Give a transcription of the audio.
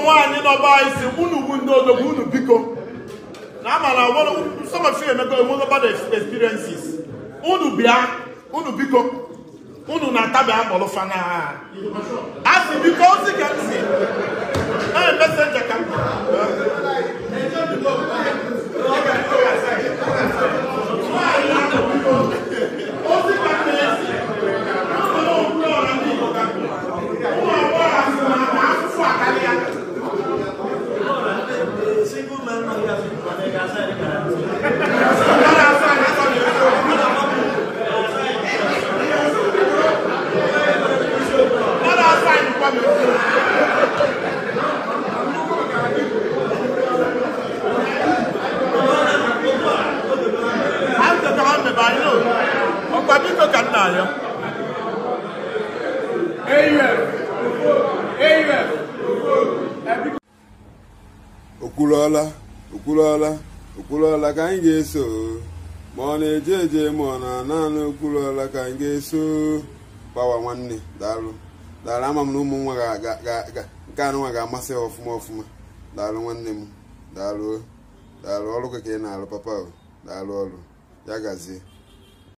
Nwaanyị nọba anyị si unu wu ndị odogwu unu biko na ama na some of you emego enwego bad experiences. Unu bịa, unu biko, unu na-atabi akpọrọ fana a sị biko ozi ka m si ee mesenja ka m ozi ka m na-esi ụmụ ọra ndị Igbo ka ụmụ agbọghọ asị na afụfụ akarịa. Okwuluọla, Okwuluọla, Okwuluọla ka anyị ga-eso, ma ọ na-eje eje ma ọ na-ana ana, Okwuluọla ka anyị ga-eso. Pawa nwanne, daalụ daalụ, ama m na ụmụ nwa nke anụ nwa ga-amasị ha ọfụma ọfụma. Daalụ nwanne m, daalụ daalụ, ọrụ ka ị na-alụ papa o, daalụ ọrụ ya gazie.